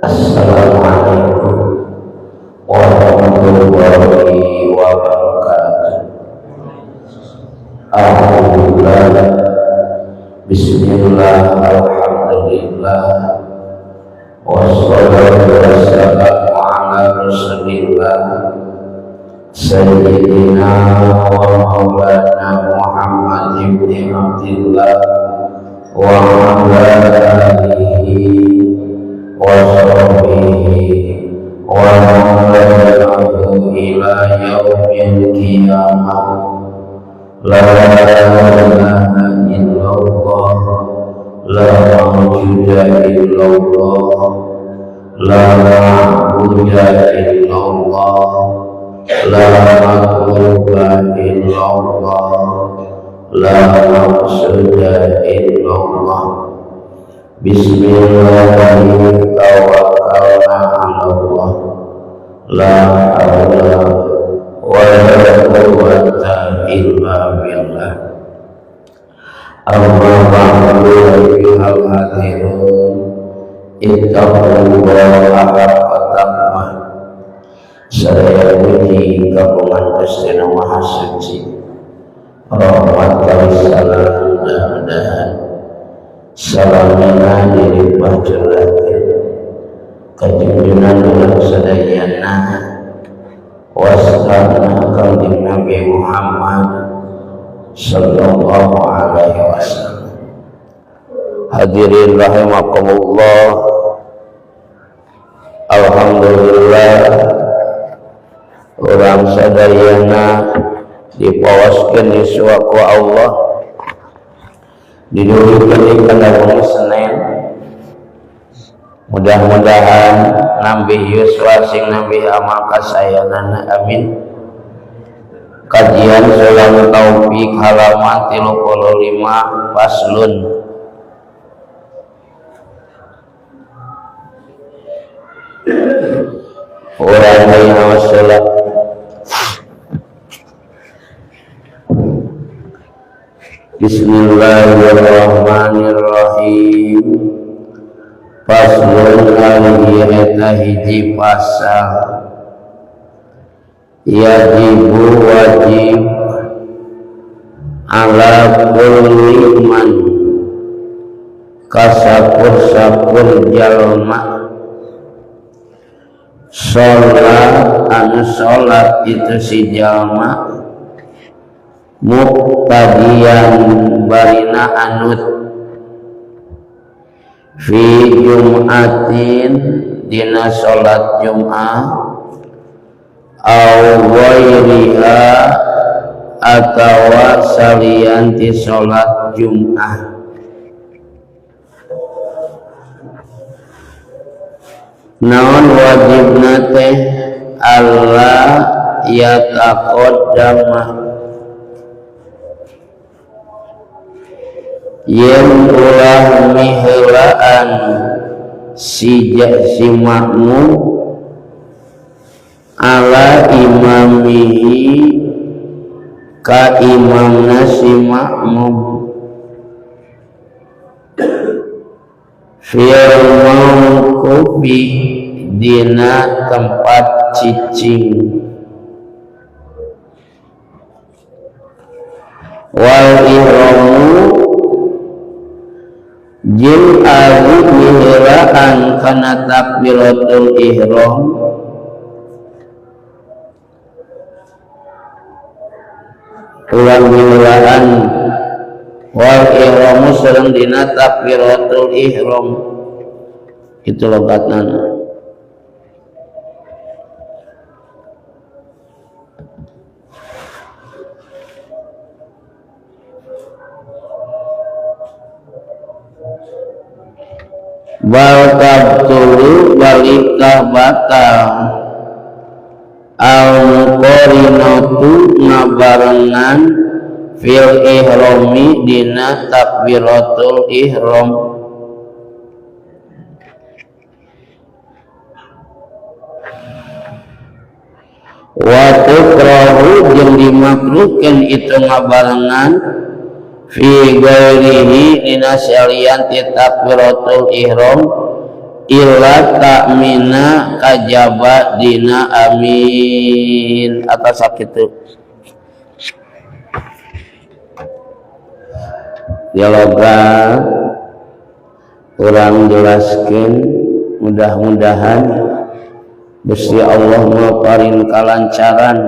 Assalamualaikum warahmatullahi wabarakatuh. Alhamdulillah. Bismillah, alhamdulillah, wassalatu wassalamu ala rasulillah sayyidina wa maulana Muhammad ibn Abdillah wa ala alihi wa sahbihi wa man tabi'ahu ila yaumil qiyamah. La ilaha illallah, la mawjuda illallah, la ma'buda illallah, la matluba illallah, la maqsuda illallah. Bismillahirrahmanirrahim. Tawakkalna 'ala Allah, la hawla wa la quwwata illa billah. Amma ba'du, ayyuhal hadirun, ittaqullaha haqqa taqwa. Sadaya puji kagungan Gusti Nu Maha Suci. Rahmat kali salam mudah-mudahan salamina dilimpah curahkeun ka junjunan urang sadayana, wasana Kangjeng Nabi Muhammad sallallahu alaihi wasallam. Hadirin rahimakumullah, alhamdulillah urang sadayana dipawaskeun yuswa ku Allah, didulukeun di kana wengi Senin. Mudah-mudahan nambih yuswa sing nambih amal kasayanana, amin. Kajian Sulam Taufik halaman 35, faslun. Urang wassalam. Bismillahirrahmanirrahim. Faslun, ari eta hiji pasal. Yajibu wajib ala kulli man kasapur-sapur jalma sholat anu sholat itu si jalma muqtadiyan barina anut fi jum'atin dina sholat jum'ah aw ghairiha atawa salian ti sholat jum'ah. Naon wajibna teh alla yataqaddama yen ulah miheulaan si makmum ala imamihi ka imamna si makmum fil mauqufi dina tempat cicing wal ihramu jeung ari miheulaan kana takbiratul ihram ulah miheulaan wal ihramu sareng dina takbiratul ihram itu logatna. Bal tabtulu balikah batal al muqarinatu ngabarengan fil ihrami dina takbiratul ihram. Wa tukrahu jeung dimakruhkeun itu ngabarengan fi ghairihi dina salian ti takbiratul ihram Illa ta'mina kajaba dina amin atas sakitu dialoga urang jelaskeun mudah-mudahan Gusti Allah maparin kalancaran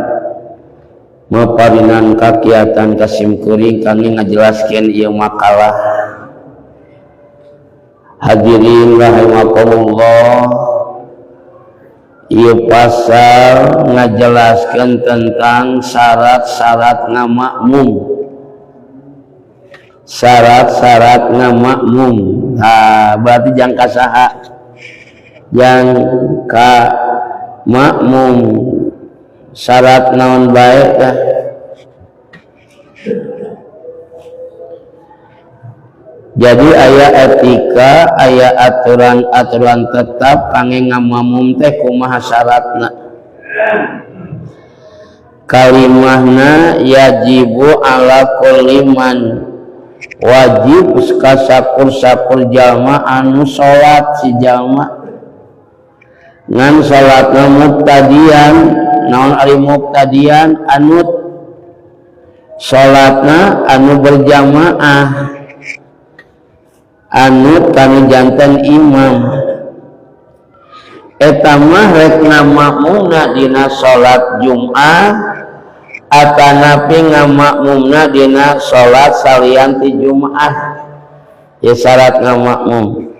maparinan kakiatan kasim kuring kami ngajelaskeun ieu makalah. Hadirin rahimakumullah, ieu pasal ngajelaskeun tentang syarat-syarat ngamakmum. Syarat-syarat ngamakmum. Ha, berarti jangka saha? Jangka makmum. Syarat naon bae tah? Jadi aya etika, aya aturan-aturan tetap kangge ngamakmum teh kumaha syaratna. Kalimahna yajibu ala kulli man, wajib kasakur-sakur jalma anu salat si jalma ngan salatna muqtadian. Naon ari muqtadian? Anut salatna anu berjamaah, anu kanu janten imam. Eta mah rek ngamakmumna dina salat Jumat atanapi ngamakmumna dina salat salian ti Jumat. Ya syarat ngamakmum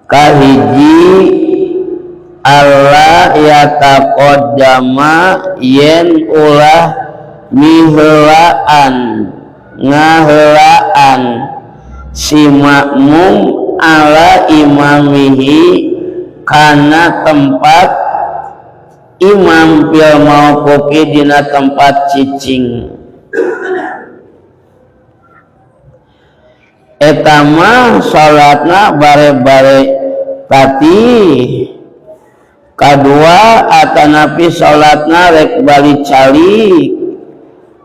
kahiji Allah yataqaddama yen ulah miheulaan ngaheulaan si makmum ala imamihi kana tempat imam fil mauqufi dina tempat cicing. Eta mah salatna bare-bare tati. Kadua atanapi salatna rek bali calik.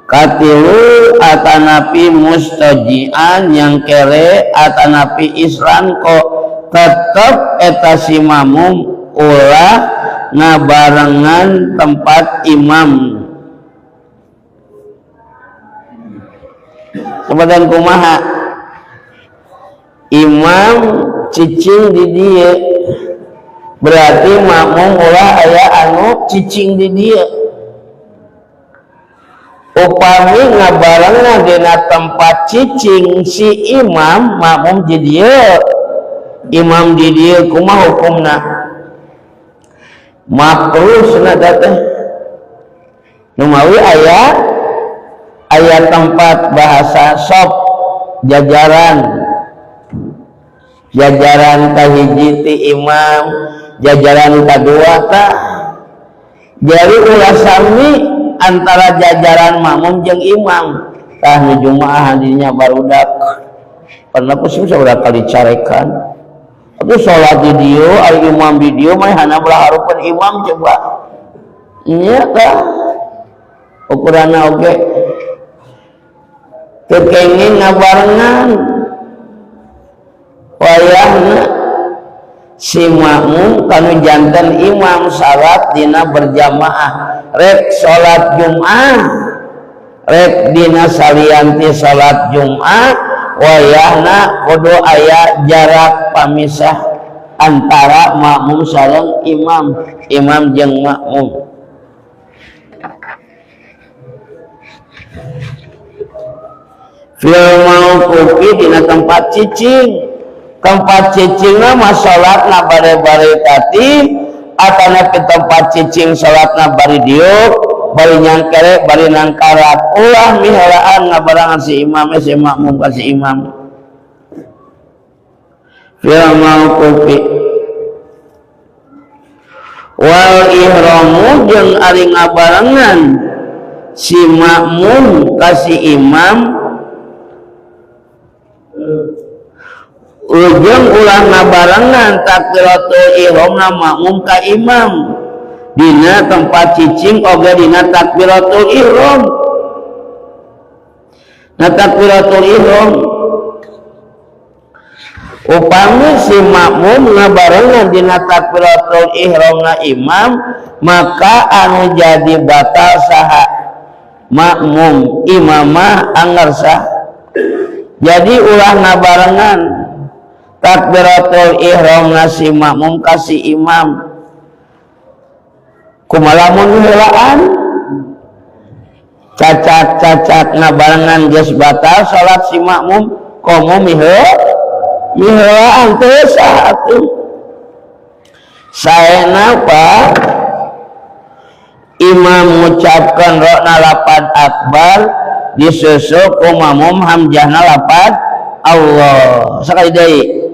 Katilu atanapi mustajian yang kere atanapi isranko tetep eta si makmum ulah ngabarengan tempat imam. Kemudian kumaha imam cicing di dieu, berarti makmum ulah aya anu cicing di dieu. Upami ngabarengan dina tempat cicing si imam, makmum di dieu, imam di dieu kumaha hukumna? Makruh cenah teh. Numawi aya tempat bahasa sop jajaran, jajaran kahiji ti imam, jajaran kadua tah. Jadi ulah sami antara jajaran makmum jeung imam. Tah nu Jumaah dinya barudak pernah pusing sabaraha kali carekan. Atuh salat di dieu ari imam di dieu mah hana belah harupan imam coba. Nya tah ukuranna oge teu kenging ngabarengan wayahna si makmum kanu janten imam syarat dina berjamaah rek salat Jumat rek dina salianti salat Jumat wayahna kudu aya jarak pamisah antara makmum sareng imam, imam jeung makmum. Fil mauqufi dina tempat cicing, tempat cicingna mah salatna bare-bare tati atanapi tempat cicing salatna bari diuk bari nyangkere bari nangkarat ulah miheulaan ngabarengan si imam si makmum ka si imam. Fil mauqufi wal ihramu jeung ari ngabarengan si makmum ka si imam ujung ulah ngabarengan takbiratul ihramna makmum ka imam dina tempat cicing oge dina takbiratul ihram. Na takbiratul ihram Upami si makmum ngabarengan dina takbiratul ihramna imam, maka anu jadi batal saha? Makmum. Imamah anggar sah. Jadi ulah ngabarengan takbiratul ihramna si makmum ka si imam. Kumaha lamun heulaan cacak-cacak ngabarengan geus batal salat si makmum, komo miheulaan teu sah atuh. Saena Pak, imam ngucapkeun rokna lapad akbar disusul ku makmum hamzahna lapad Allah. Sakali deui,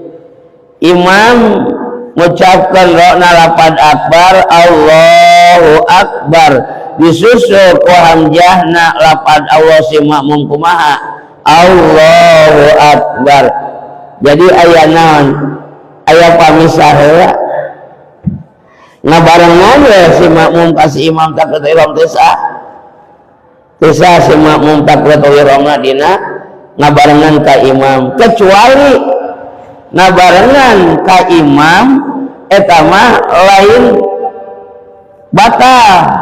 imam ngucapkeun rokna lapad akbar Allahu akbar disusul ku hamzahna lapad Allah si makmum kumaha? Allahu akbar. Jadi aya naon? Aya pamisah heula. Ngabarengan we si makmum ka si imam takbiratul ihram teh sah. Teu sah si makmum takbiratul ihramna dina ngabarengan ka imam, kecuali ngabarengan ka imam eta mah lain batal,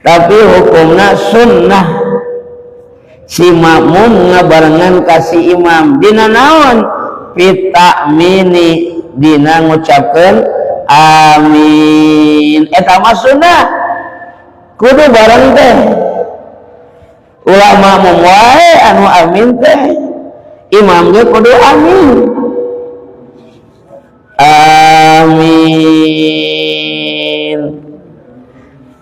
tapi hukumna sunnah. Si makmum ngabarengan ka si imam dina naon? Fitamini, dina ngucapkeun amin, eta mah sunnah, kudu bareng teh. Ulah makmum wae anu amin teh, imam ge kudu amin. Amin,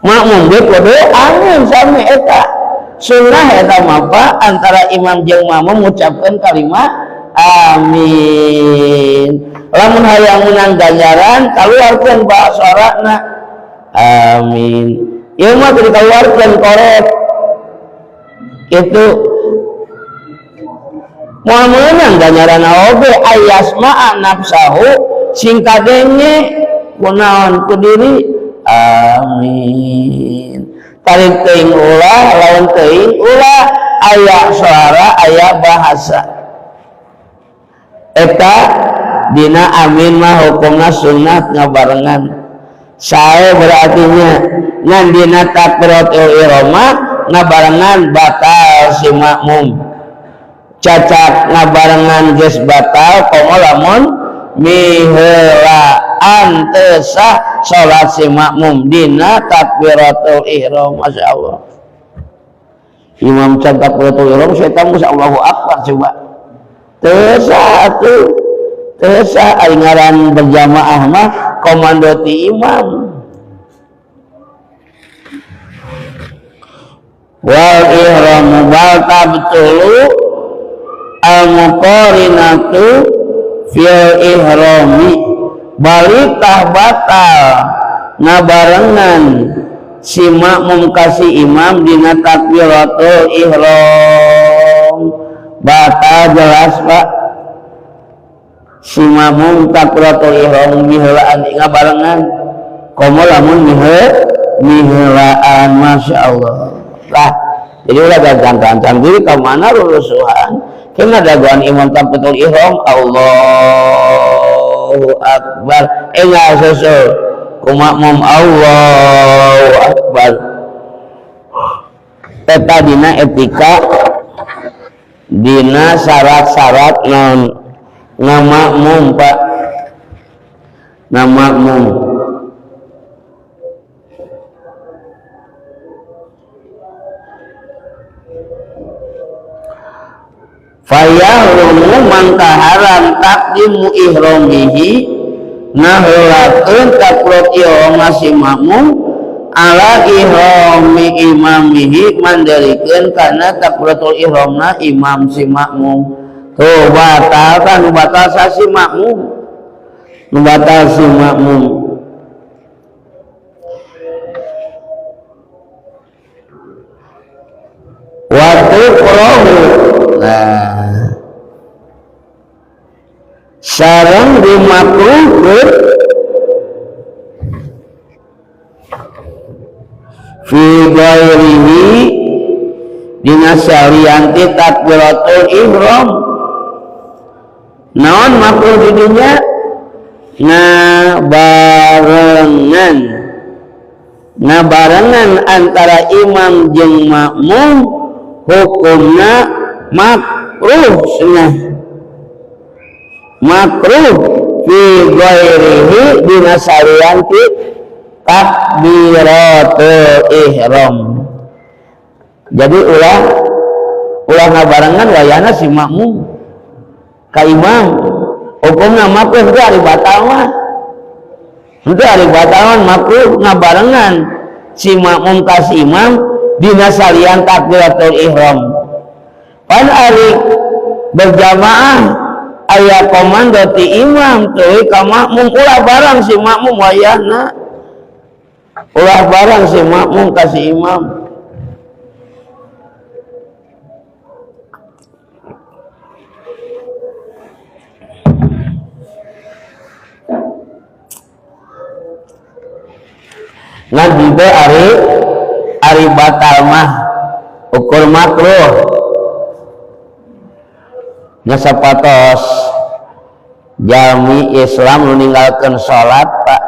makmum ge kudu amin sami. Eta sunnah eta mah Pak, antara imam jeung makmum ngucapkeun kalimat amin. Lamun hayang menang ganjaran, kaluarkeun bahasana amin. Ieu mah teu dikaluarkeun korek itu moal meunang ganjaran oge. Ayasma'a nafsahu, sing kadenge kunaon ku diri amin. Tarik teuing ulah, lawan teuing ulah, aya suara aya bahasa. Eta dina amin mah hukumna sunat ngabarengan sae, berartinya ngan dina takbiratul ihram ngabarengan batal si makmum. Cacak ngabarengan geus batal, komo lamun miheulaan teu sah salat si makmum dina takbiratul ihram. Masya Allah, imam can takbiratul ihram setan geus Allahu akbar, coba teu sah atuh, teu sah. Ari ngaran berjamaah mah komando ti imam. Wal ihramu bal tabtulu al muqarinatu fil ihrami, balitah batal ngabarengan si makmum kasih imam dina takbiratul ihram. Batal jelas Pak, si makmum takbiratul ihram miheulaan ngabarengan, komo lamun miheulaan. Masya Allah lah. Jadi ulah gancang-gancang diri ka mana rurusuhan kena dagoan imam takbiratul ihram Allahu akbar, enggak susul ku makmum Allahu akbar. Eta dina etika dina syarat-syarat non ngamakmum Pak, ngamakmum. Fayahrumu mangka haram takdimu ihramihi, ngaheulakeun takbiratul ihram si makmum ala ihrami imamihi, mandirikeun kana takbiratul ihramna imam si makmum. Tuh batal kan, nu batal sa si makmum, nu batal si makmum. Wa tukrahu, nah sareng dimakruhkeun fi ghairihi dina salianti takbiratul ihram. Naon makruh di dinya? Ngabarengan. Ngabarengan antara imam jeung makmum hukumna makruh cenah. Makruh fi ghairihi dina salian ti takbiratul ihram. Jadi ulah ngabarengan wayahna si makmum ka imam hukumna makruh teh ari batal mah. Henteu ari batal mah makruh ngabarengan si makmum ka si imam dina salian takbiratul ihram. Pan ari berjamaah aya komando ti imam teuy ka makmum ulah barang si makmum wayahna. Ulah barang si makmum ka si imam. Ngan teh ari batal mah ukur makruh. Nya sapatos jalmi Islam nu ninggalkeun salat, Pak.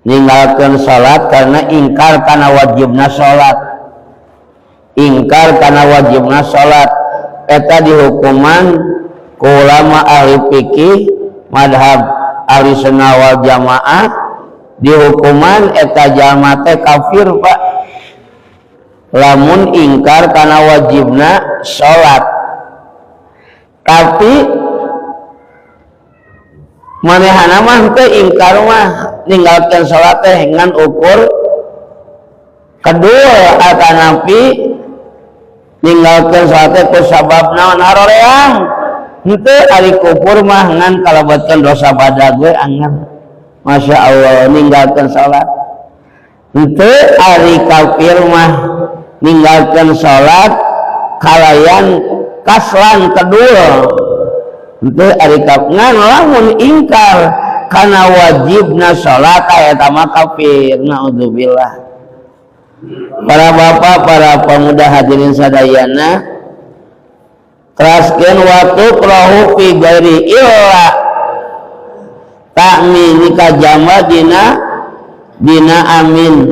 Ninggalkeun salat karena ingkar kana wajibna salat. Ingkar kana wajibna salat eta dihukuman ku ulama ahli fikih madhab ahli sunnah wal jamaah, dihukuman eta jalma teh kafir, Pak. Lamun ingkar kana wajibna salat. Tapi manehana mah teu ingkar mah ninggalkeun salat teh ngan ukur kedua atanapi ninggalkeun salat teh ku sabab naon haroreang. Henteu ari kufur mah ngan kalebetkeun dosa badag we angan. Masya Allah ninggalkeun salat. Henteu ari kafir mah ninggalkeun salat kalayan kaslan kedua. Henteu ari kafir ngan lamun ingkar kana wajibna salat eta mah kafir, naudzubillah. Para bapak, para pemuda hadirin sadayana, teraskeun waktu krahu fi ghairi illa ta'mini ka jama dina amin.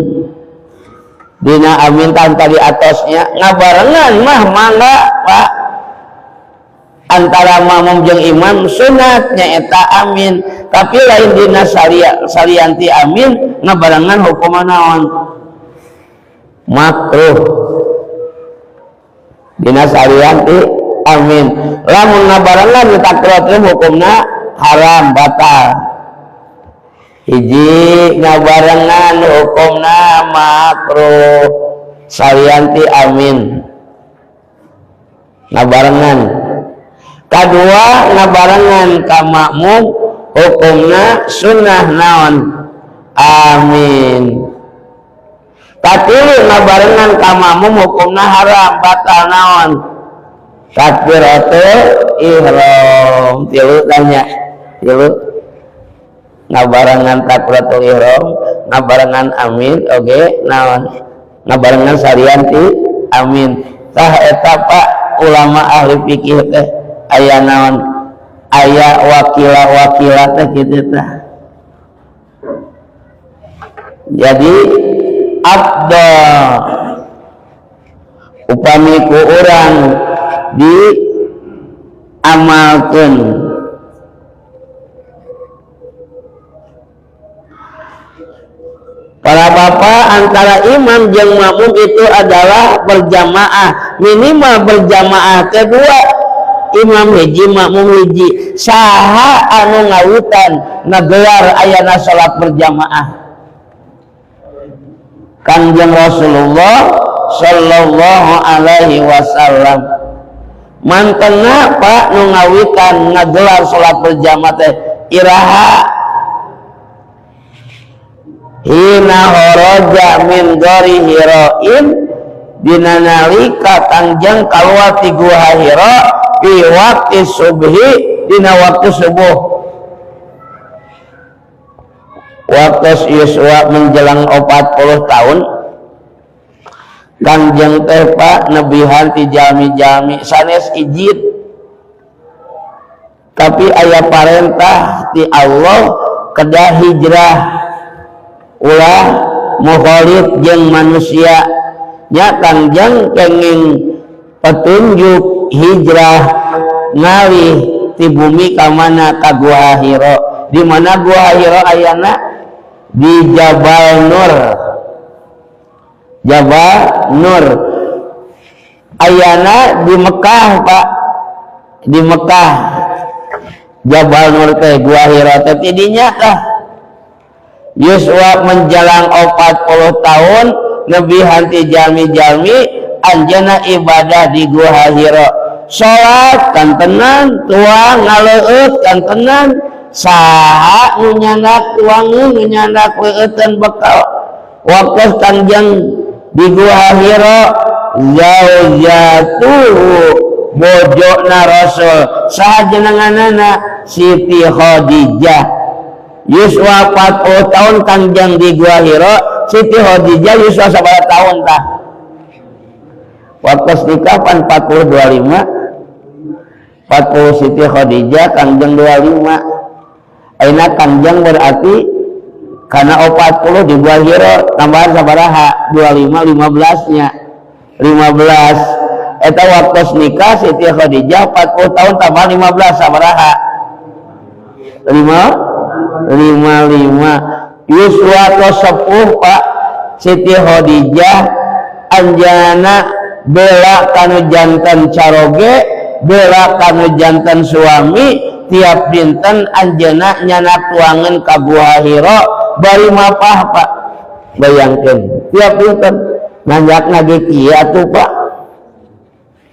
Dina amin tanpa di atasnya ngabarengan mah mangga, Pak. Antara makmum jeung imam sunat nyaeta amin, tapi lain dina salianti amin ngabarengan hukuman naon? Makruh. Dina salianti amin. Lamun ngabarengan takbiratul hukumna haram batal. Hiji ngabarengan hukumna makruh salianti amin. Ngabarengan. Kadua ngabarengan ka makmum hukumna sunnah naon? Amin. Katilu ngabarengan ka makmum hukumna haram batal naon? Takbiratul ihram. Tilu tanya. Tilu ngabarengan takbiratul ihram, ngabarengan amin, oge naon? Ngabarengan salianti amin. Tah eta Pak ulama ahli fikih teh aya naon? Aya wakila-wakila teh kitu tah. Jadi abdul upami ku urang diamalkeun. Para bapak, antara imam jeung makmum itu adalah berjamaah, minimal berjamaah kedua imam hiji makmum hiji. Saha anu ngawitan ngagelar ayana salat berjamaah? Kangjeng Rasulullah sallallahu alaihi wasallam. Mantena Pak nu ngawitan ngagelar salat berjamaah teh iraha? Hina horoja min gori hiroin, dina nalika kangjeng kaluar ti gua Hira fi waqti subhi, dina waktu subuh. Waktu Yuswa menjelang 40 tahun kangjeng teh Pak nebihan ti jami-jami sanes ijid. Tapi aya parentah ti Allah kedah hijrah, ulah mukhalid jeung manusia nya. Kangjeng kenging petunjuk hijrah, ngalih ti bumi ka mana? Ka Gua Hiro. Di mana Gua Hiro ayana? Di Jabal Nur. Jabal Nur ayana di Mekah, Pak, di Mekah Jabal Nur teh, Gua Hiro teh. Tidinya tah yuswa menjelang 40 tahun lebih hanti jalmi-jalmi, anjeunna ibadah di Gua Hiro, salat kantenan, tuang ngaleueut kantenan. Saha nu nyandak tuangeun, nu nyandak leueuteun bekal waktu Kangjeng di Gua Hiro? Zaujatuhu, bojona Rasul, saha jenenganana? Siti Khadijah. Yuswa 40 tahun Kangjeng di Gua Hiro, Siti Khadijah yuswa sabaraha tahun tah? Waktu nikah pan 40 25, 40 Siti Khadijah, Kangjeng 25. Ayeuna Kangjeng berarti karena 40 di Gua Hiro tambahan sabaraha? 25, 15 nya, 15. Eta waktu nikah Siti Khadijah 40 tahun tambah 15 sabaraha? 5 55. Yuswa tos sepuh, Pak, Siti Khadijah anjana bela kanu jantan caroge, bela kanu jantan suami. Tiap dinten anjeunna nyandak tuangan ka Gua Hiro bari mapah, Pak. Bayangkeun, tiap dinten nanjak ge kieu atuh, Pak.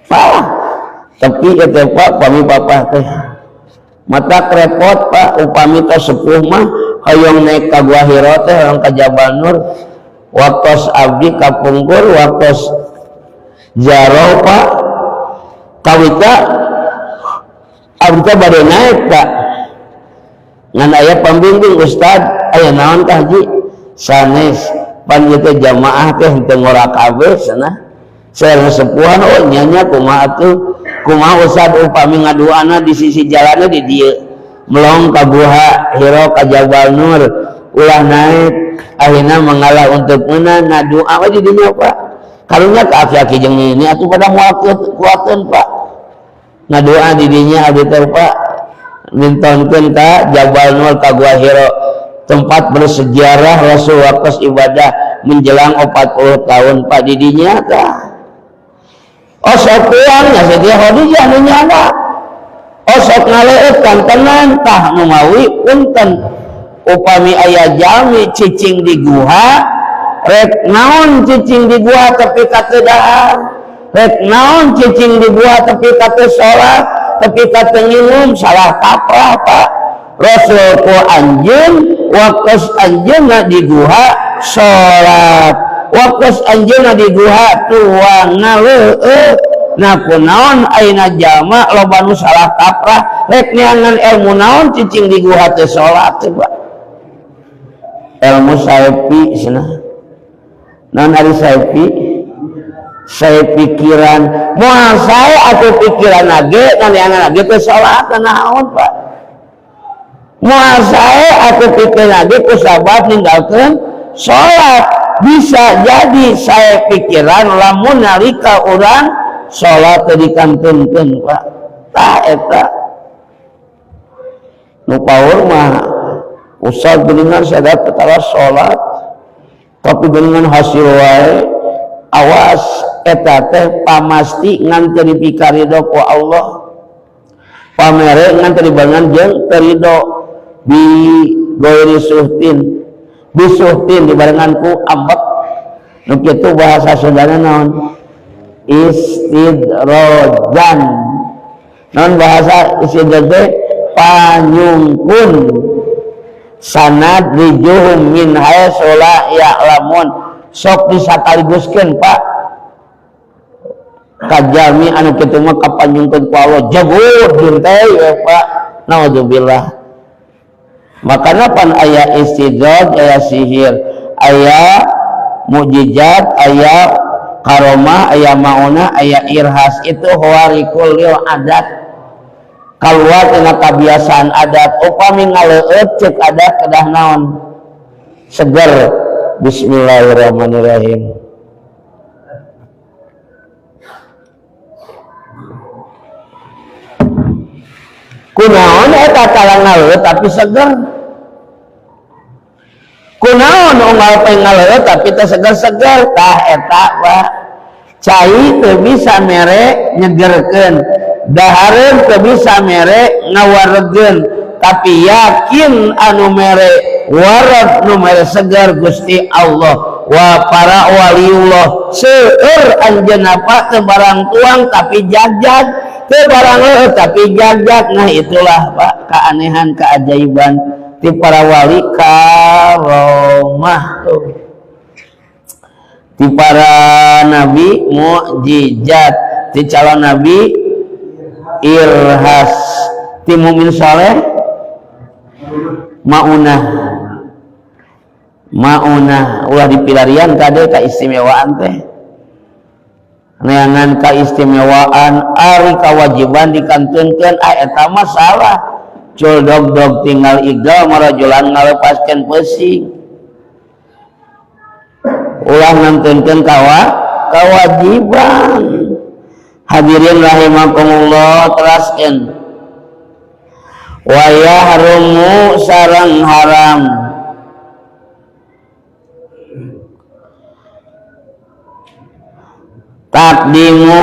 Pak, tapi eta, Pak, pami papa teh mata repot, Pak. Upami tos sepuh mah hoyong naik ka Gua Hiro teh, hoyong ka Jabal Nur. Waktos abdi kapungkur, waktos jaro, Pak, kawita abdi teh bade naik, Pak, ngan aya pembimbing, "Ustad, aya naon tah, Ji?" "Sanes, pan ieu teh jamaah teh teu ngora kabeh cenah, saya sepuhan." "Oh nya nya, kumaha atuh, kumaha Ustad upami ngaduana di sisi jalannya di dieu, melong ka Gua Hiro, ka Jabal Nur, ulah naik?" Akhirnya mengalah untuk menang ngadoa we di dinya, Pak. Karunya ke aki-aki jeung ini atuh pada moal kuateun, Pak. Ngadoa di dinya abdi teh, Pak, mintonkeun ka Jabal Nur, ka Gua Hiro, tempat bersejarah Rasul waktu ibadah menjelang 40 tahun, Pak, di dinya tah. Oh, sok tuang nya Siti Khadijah nu nyana. Oh, sok ngaleueut kantenan. Tah, nu mawi punten, upami aya jalmi cicing di guha, rek naon cicing di guha tapi ka teu dahar, rek naon cicing di guha tapi ka teu salat, tapi ka teu nginum, salah kaprah, Pak. Rasul ku anjeun, waktu anjeunna di guha salat, waktu anjeunna di guha tuang ngaleueut. Nah, kunaon ayeuna jalma loba nu salah kaprah, rek neangan ilmu naon cicing di guha teu salat teh, Pak? Ilmu saepi cenah. Naon ari saepi? Saya pikiran moal sae atau pikiran age neangan age teu salat naon, Pak? Moal sae atau pikiran age ku sabab ninggalkeun salat. Bisa jadi saya pikiran lamun nalika urang salat teu dikantunkeun, Pak. Tah, eta nu paur mah, "Ustaz, geuningan saya perkara salat tapi dengan hasil wae." Awas, eta teh pamasti ngan teu dipikarido ku Allah, pamere ngan teu dibarengan jeung teu ridho. Bi ghairi suhtin, bisuhtin, dibarengan ku ambek. Nu kitu bahasa Sundana naon? Istidrojan. Naon bahasa istidraj teh? Panyungkun. Sanastadrijuhum min haitsu la ya'lamun. Sok disakaliguskeun, Pak, kajami anu kitu mah kapanyungkeun ku Allah, jebur teh ya, Pak. Naudzubillah. Makanya pan aya istidraj, aya sihir, aya mukjizat, aya karomah, aya maunah, aya irhas. Itu khawariqul lil adat. Kaluar tina kabiasaan adat upami ngaleueut cek adat kedah naon? Seger. Bismillahirrahmanirrahim. Kunaon eta kala ngaleueut tapi seger? Kunaon unggal poe ngaleueut tapi teu seger-seger? Tah eta Pak. Cai teu bisa mere nyegerkeun, dahareun teu bisa mere ngawaregeun, tapi yakin anu mere wareg nu mere seger Gusti Allah wa para waliullah. Seueur anjeunna Pak teu barang tuang tapi jagjag, teu barang leueut tapi jagjag. Nah itulah Pak keanehan keajaiban ti para wali karomah tuh. Ti para nabi mukjizat, ti calon nabi irhas, ti mukmin saleh maunah. Maunah ulah dipilarian kade kaistimewaan teh. Neangan kaistimewaan ari kawajiban dikantunkeun ah eta mah salah. Cul dog-dog tinggal igel marajulan ngalepaskeun pesing. Ulah ngantunkeun kawajiban. Hadirin rahimakumullah, teraskeun. Wa yahrumu sareng haram takdimu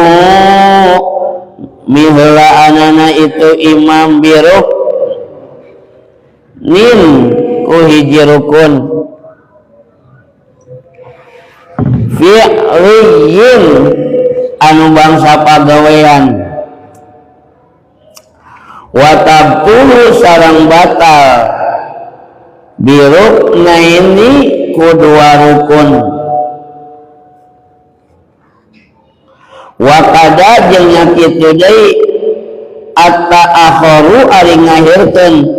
miheulaanana itu imam biruk nin ku hiji rukun fi'liyin anu bangsa pagawean wa tabtulu sareng batal biruknaini ku dua rukun wa kada jeung nya kitu deui at-ta'akharu ari ngahirkeun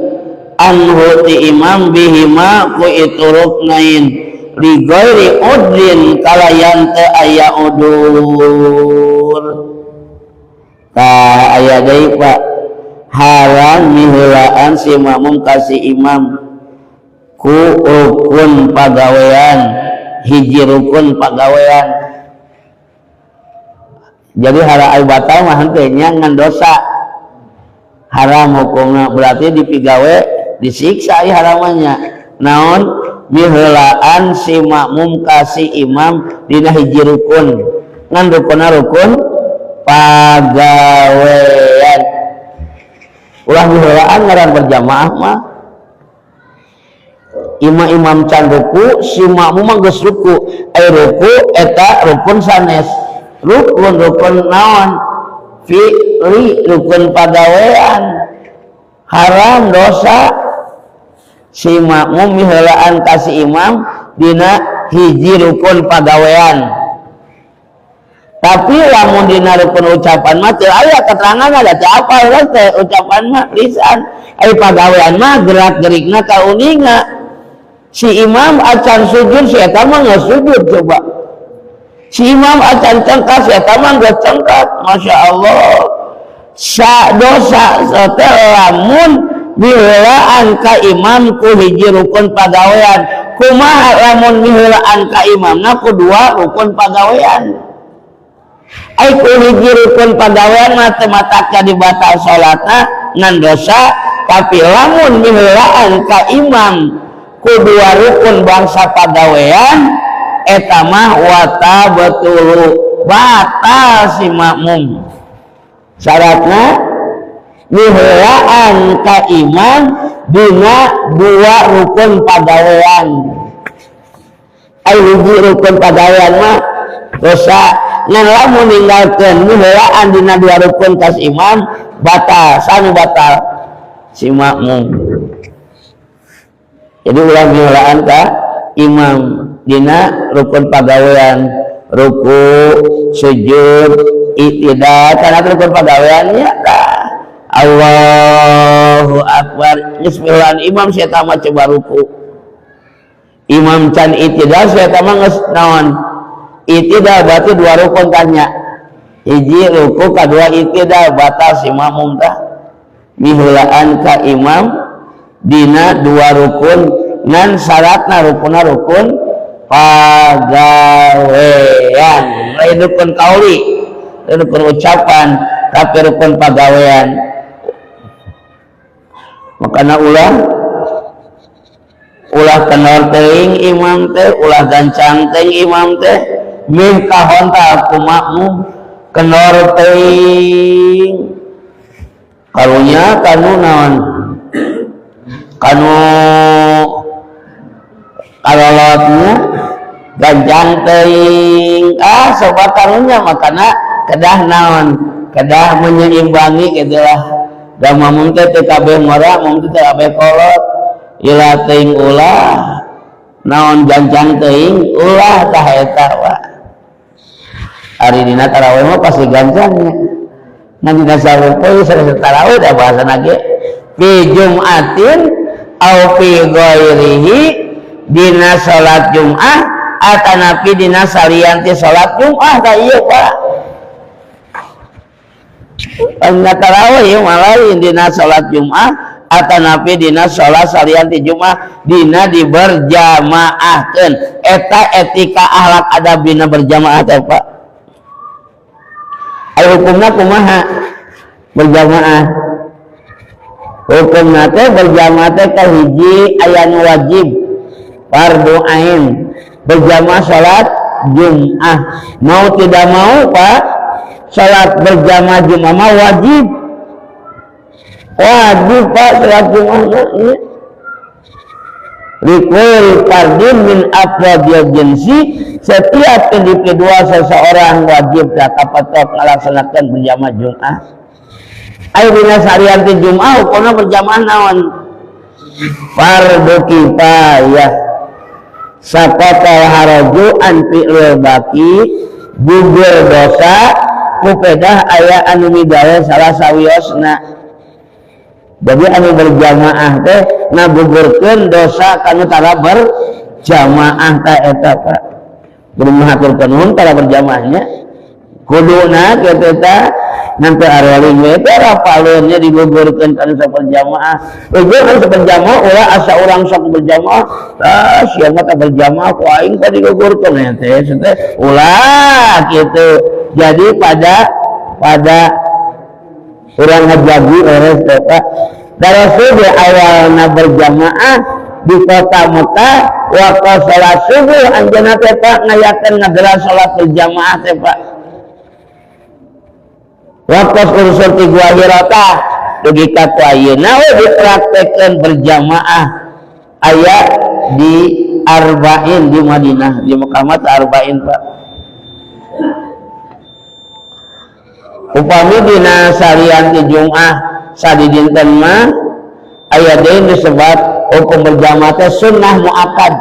anhu ti imam bihima ku itu ruknain li ghairi udrin kalayan teu aya udur. Tah aya deui Pak, haram miheulaan si makmum ka si imam ku rukun pagawean, hiji rukun pagawean. Jadi haram batal mah henteu nya ngan dosa. Haram hukumna berarti dipigawe disiksa ieu haramannya. Naon miheulaan si makmum ka si imam dina hiji rukun. Ngan rukunna rukun pagawean. Ulah miheulaan ngaran berjamaah mah. Imam-imam can ruku, si makmum mah geus ruku. Ai ruku eta rukun sanes. Rukun rukun naon? Fi'li rukun pagawean. Haram dosa si makmum miheulaan ka si imam dina hiji rukun pagawean. Tapi lamun dina rukun ucapan mah teu aya keterangan ada teu apal teh ucapan mah lisan. Ai pagawean mah gerak-gerikna kauninga. Si imam acan sujud si eta mah geus sujud coba. Si imam acan cengkak si eta mah geus cengkak. Masya Allah. Sa dosa teh lamun miheulaan ka imam ku hiji rukun pagawean. Kumaha lamun miheulaan ka imamna ku dua rukun pagawean? Ai ku hiji rukun pagawean mah teu matak jadi batal salatna ngan dosa, tapi lamun miheulaan ka imam ku dua rukun bangsa pagawean eta mah wata betulu batal si makmum. Syaratna miheulaan ka imam dina dua rukun pagawean. Ai hiji rukun pagawean mah dosa, ngan lamun ninggalkeun miheulaan dina dua rukun ka si imam batal, sanu batal si makmum. Jadi ulah miheulaan ka imam dina rukun pagawean, ruku, sujud, i'tidal, karena rukun pagaweannya tah. Allahu akbar. Bismillah imam sia mah coba ruku. Imam can i'tidal sia mah geus naon? I'tidal berarti dua rukun tanya. Hiji ruku kadua i'tidal batal si makmum tah. Miheulaan ka imam dina dua rukun ngan syaratna rukunna rukun pagawean, lain rukun kauli, lain rukun ucapan, tapi rukun pagawean. Makana ulah kenor teuing imam teh, ulah gancang teuing imam teh, mih kahontal ku makmum kenor teuing. Karunya kanu naon? Kanu kalolotnya gancang teuing. Ah sobat karunya makana kedah naon? Kedah menyeimbangi gitulah. Da makmum teh teu kabeh ngora, makmum teh teu kabeh kolot. Ila teuing ulah naon gancang teuing ulah tah eta wa. Ari dina tarawih mah pasti gancangnya. Ngan dina sarupa sareng tarawih da bahasana ge fi jum'atin au fi ghairihi dina salat Jum'ah atanapi dina salian ti salat Jum'ah tah ieu Pak. Dina tarawih ieu mah lain dina salat Jum'ah atanapi dina salat salian ti Jum'ah dina diberjamaahkeun. Eta etika akhlak adab dina berjamaah teh Pak. Ai hukumna kumaha berjamaah? Hukumna teh berjamaah teh kahiji aya nu wajib fardu ain berjamaah salat Jum'ah. Mau tidak mau Pak, salat berjamaah Jum'ah mah wajib. Wajib Pak salat Jum'ah mah. Likul fardin min afradil jinsi, setiap individual seseorang wajib kapatok ngalaksanakeun berjamaah Jum'ah. Ai dina sarian ti Jum'ah hukumna berjamaah naon? Fardu kifayah. Saqatal haraju an fi'lil baqi, gugur dosa kupedah aya anu migawe salah sawiosna. Jadi anu berjamaah teh ngagugurkeun dosa kanu tara berjamaah teh eta Pak. Kudu mahaturkeun nuhun tara berjamaahnya. Kuduna kitu teh nanti areling we teh rapaleun nya digugurkeun kanu saperjamaah. Ugur kan saperjamaah ulah asa urang sok berjamaah, tah sia mah teh berjamaah ku aing teh digugurkeun nya teh teh ulah kitu. Jadi pada urang ngajagi beres teh Pak. Da Rasul di awalna berjamaah di kota Mekah waktu salat subuh anjeunna teh Pak ngayakeun ngagelar salat berjamaah teh Pak. Waktu urusan ti Gua Hira tah dugi ka ku ayeuna we dipraktekeun berjamaah aya di Arba'in di Madinah, di Mekah mah Arba'in Pak. Upami dina salian ti Jum'ah sadidinten mah aya deui disebut hukum berjamaah teh sunnah muakkad.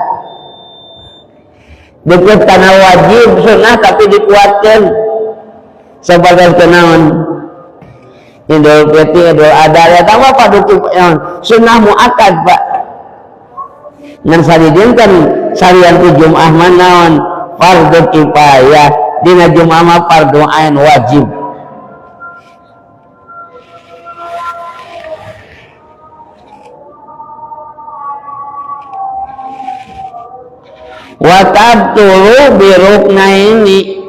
Deket kana wajib sunnah tapi dikuatkeun sebagai kenaon Idul Fitri, Idul Adha ya tambah paduki sunnah muakkad Pak. Ngan sadidinten salian ti Jum'ah mah naon fardu kifayah, dina Jum'ah mah fardu ain wajib. Wa tabtulu biruknaini,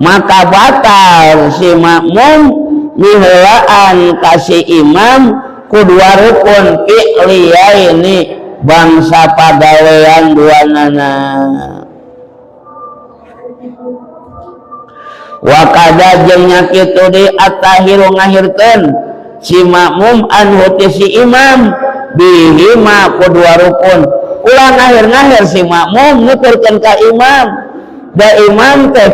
maka batal si makmum miheulaan ka si imam ku dua rukun fi'liyaini bangsa pagawean dua nana. Wa kada jeung nya kitu deui at-tahiru ngahirkeun si makmum anhu ti si imam bihima ku dua rukun. Ulah ngahir-ngahir si makmum nuturkeun ka imam. Da imam teh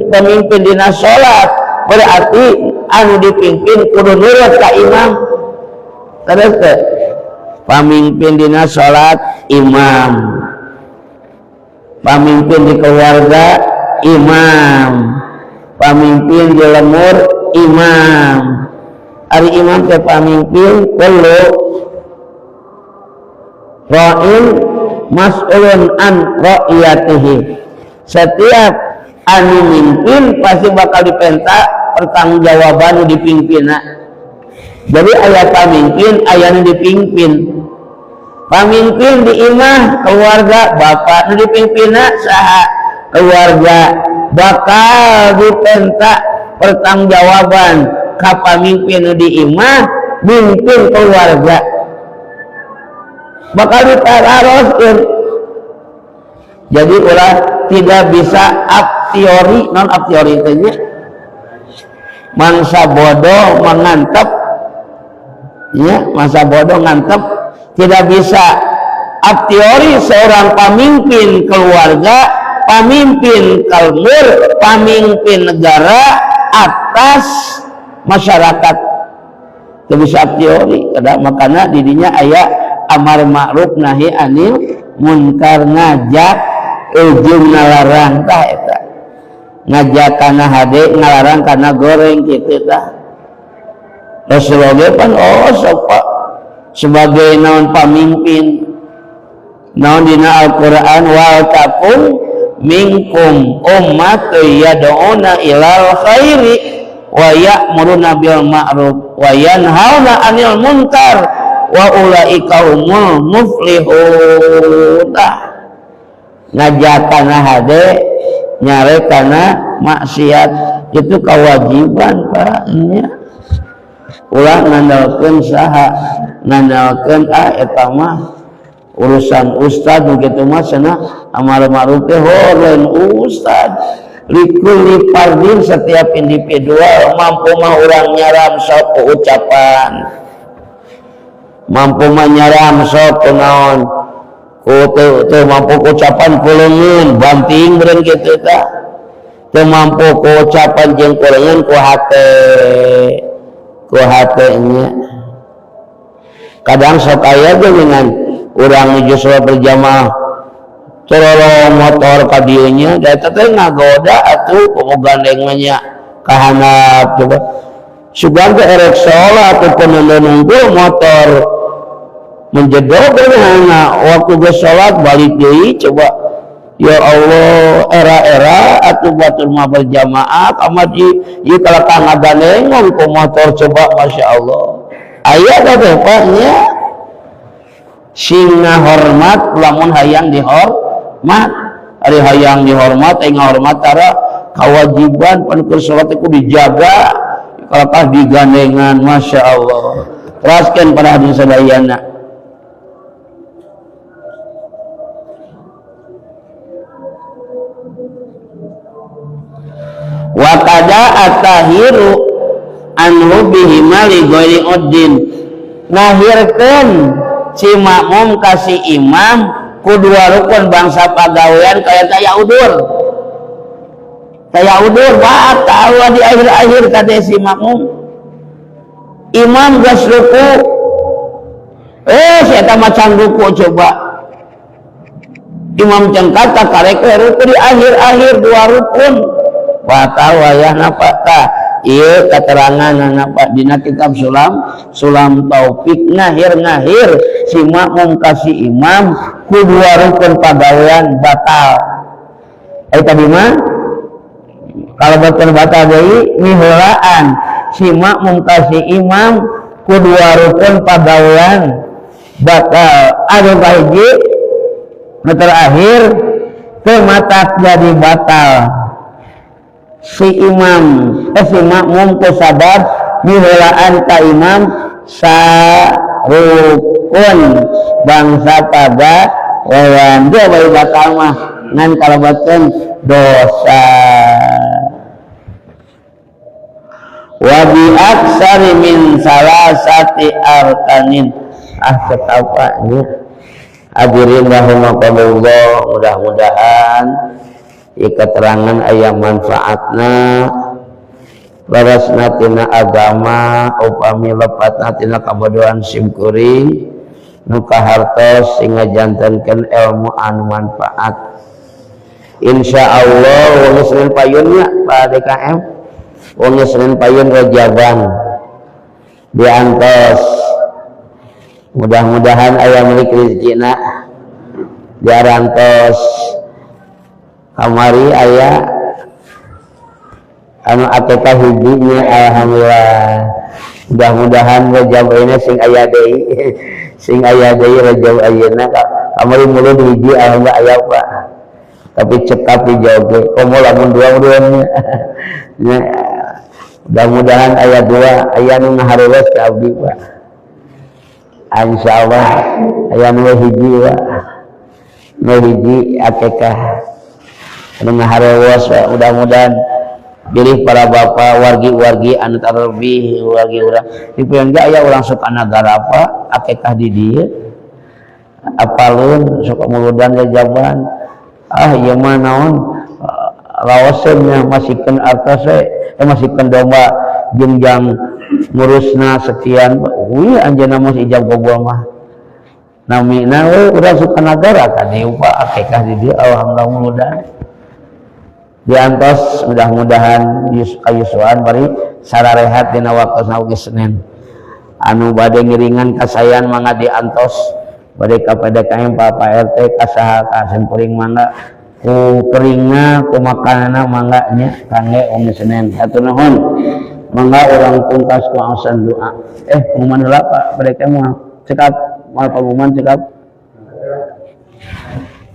pemimpin dina salat, berarti anu dipimpin kudu nurut ka imam. Terus teh pamimpin dina salat imam, pamimpin di keluarga imam, pamimpin di lemur imam. Ari imam teh pamimpin perlu ra'in mas'ulun an ra'iyatihi. Setiap anu mimpin pasti bakal dipenta pertanggungjawaban nu dipimpinna. Jadi aya pamimpin, aya nu dipimpin. Pamimpin di imah keluarga bapak, nu dipimpinna saha? Keluarga. Bakal dipenta pertanggungjawaban ka pamimpin nu di imah mimpin keluarga. Bakal ditaroskeun. Jadi ulah tidak bisa a priori, non a priori teh nya. Mangsa bodoh mengantep, ya, masa bodoh ngantep, tidak bisa a priori seorang pemimpin keluarga, pemimpin kalmur, pemimpin negara atas masyarakat. Tidak bisa a priori, kada makana didinya aya amar ma'ruf nahi anil munkar, ngajak ujung ngalarang tah eta. Ngajak kana hade, ngalarang kana goreng kitu tah. Rasulullah ge pan oh sok Pak sebagai naon pamimpin, naon dina Al-Qur'an wal takum minkum ummatun yad'una ilal khairi wa ya'muruna bil ma'ruf wa yanhauna 'anil munkar wa ulaika humul muflihun. Tah ngajak kana hade, nyare kana maksiat, itu kewajiban Pak nya. Ulah ngandalkeun saha, ngandalkeun eta mah urusan ustad kitu mah cenah amar ma'ruf teh horeun ustad. Likulli fardin, setiap individual mampu mah urang nyaram sok ku ucapan, mampu mah nyaram sok ku naon, ku teu mampu ku ucapan ku leungeun banting meureun kitu tah. Teu mampu ku ucapan jeung ku leungeun ku hate, ku hate nya. Kadang sok aya ge dengan urang nuju sholat berjamaah torolong motor ka dieu nya, da eta teh ngagoda atuh komo gandeng mah nya ka handap coba. Sugan teh erek sholat teh penonton nunggu motor menjedog na waktu geus sholat balik deui coba. Ya Allah, era-era atuh batur mah berjamaah kamar di ieu kalakah ngagandeng ku motor coba, Masya Allah. Aya teh Pak nya sing ngahormat lamun hayang dihormat, ari hayang dihormat eh ngahormat tara kewajiban pan keur salat teh kudu dijaga kalakah digandengan, Masya Allah. Teraskeun pada hadis sadayana. Wa qada at-tahiru anhu bihima li ghairi uddin, ngahirkeun si makmum ka si imam ku dua rukun bangsa pagawean kaya taya udur, taya udur batal di akhir-akhir kade si makmum. Imam geus ruku, si eta macan ruku coba imam cengkat karek ruku di akhir-akhir dua rukun batal wayahna Pak. Tah ieu keterangan Pak dina kitab Sulam Taufik, ngahir-ngahir si makmum ka si imam ku dua rukun pagawean batal. Tadi mah kalau batal batal deui miheulaan si makmum ka si imam ku dua rukun pagawean batal. Anu kahiji nu terakhir teu matak jadi batal si imam, si makmum ku sabab miheulaan ka imam sarukun bangsa pagawean. Dia bae batal mah ngan kalabateun dosa. Wa bi aksari min salasati arkanin. Ah ketawa nya. Hadirin rahimakumullah, mudah-mudahan ieu keterangan aya manfaatna, leresna tina agama, upami lepatna tina kabodohan simkuring nu kahartos sing ngajantenkeun ilmu anu manfaat. Insyaallah wengi Senin payun nya Pak DKM, wengi Senin payun Rajaban diantos, mudah-mudahan aya milik rezekina diarantos. Kamari aya anu ATK hijinya, alhamdulillah. Mudah-mudahan Rajab ayeuna sing aya deui, sing aya deui Rajab ayeuna. Kamari mulud hiji, alhamdulillah aya, Pak, tapi cekap di joge komo lamun dua dua. Mudah-mudahan aya dua, aya nu ngahareureus ka abdi, Pak. Insyaallah aya nu hiji, Pak, nu hiji akekah anu ngahareureus. Mudah-mudahan pilih para bapak wargi-wargi anu tarlebih wargi urang di ge aya urang Sukanagara, Pak, akekah di dieu apalun sok muludan jajaban. Ah, ieu mah naon raoseun nya, masihkeun artos we, masihkeun domba jeung jang ngurusna sekian. Wih, anjeunna mah ijab kabul mah namina we urang Sukanagara ka dieu, Pak, akekah di dieu. Alhamdulillah muludan diantos, mudah-mudahan kayusuan bari sararehat dina waktosna oge. Senin anu bade ngiringan kasayan mangga diantos, bade ka PDKM, Pak, Pak RT, ka saha ka simkuring mangga, ku keringna ku makanana mangga nya kangge wengi Senin. Hatur nuhun. Mangga urang pungkas ku aosan doa. Pengumuman heula, Pak PDKM mah cekap, moal pengumuman cekap.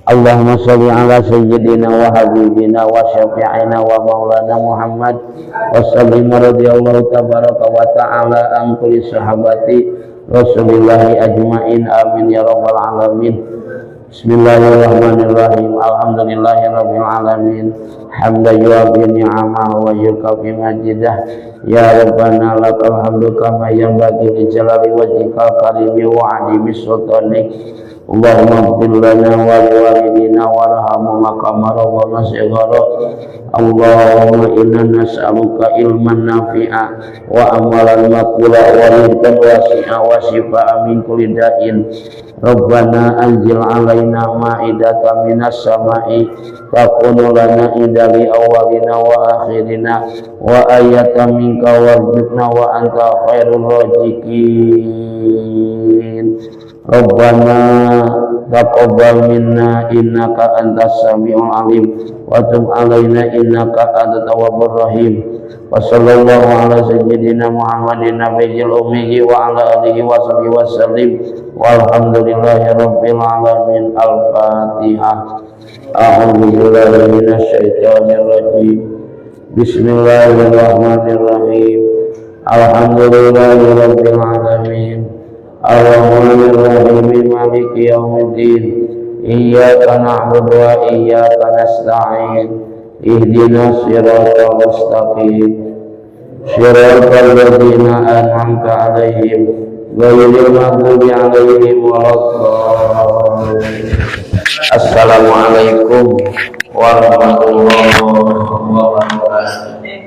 Allahumma sholli ala sayyidina wa habibina wa syafi'ina wa maulana Muhammad wa sallim. Radhiyallahu tabaraka wa ta'ala an kulli sahabati Rasulillahi ajmain, amin ya rabbal alamin. Bismillahirrahmanirrahim. Alhamdulillahi rabbil alamin, hamdan yuafi ni'amahu wa yukafi majidah. Ya rabbana lakal hamdu kama yanbaghi li jalali wajhikal karimi wa 'azimi sultanik. Allahumma ighfir lana wa liwalidina warhamhuma kama rabbana shighara. Allahumma inna nas'aluka ilman nafi'a wa amalan maqbula wa rizqan wasi'a wa shifaan min kulli da'in. Rabbana anzil alaina ma'idatan minas sama'i takunu lana idali awwalina wa akhirina wa ayatan minka warzuqna wa anta khairur raziqin. Rabbana taqabbal minna innaka antas samiul alim wa tub alaina innaka antat tawwabur rahim. Wa sallallahu ala sayyidina Muhammadin nabiyil ummi wa ala alihi wa sahbihi wasallim, walhamdulillahi rabbil alamin. Al-fatihah. A'udzu billahi minasyaitonir rajim. Bismillahirrahmanirrahim. Alhamdulillahi rabbil alamin. Ar-Rahmanir Rahim, Maliki Yaumiddin. Iyyaka na'budu wa iyyaka nasta'in. Ihdinas siratal mustaqim. Siratal ladzina an'amta 'alaihim ghairil maghdubi 'alaihim waladdallin. Assalamualaikum warahmatullahi wabarakatuh.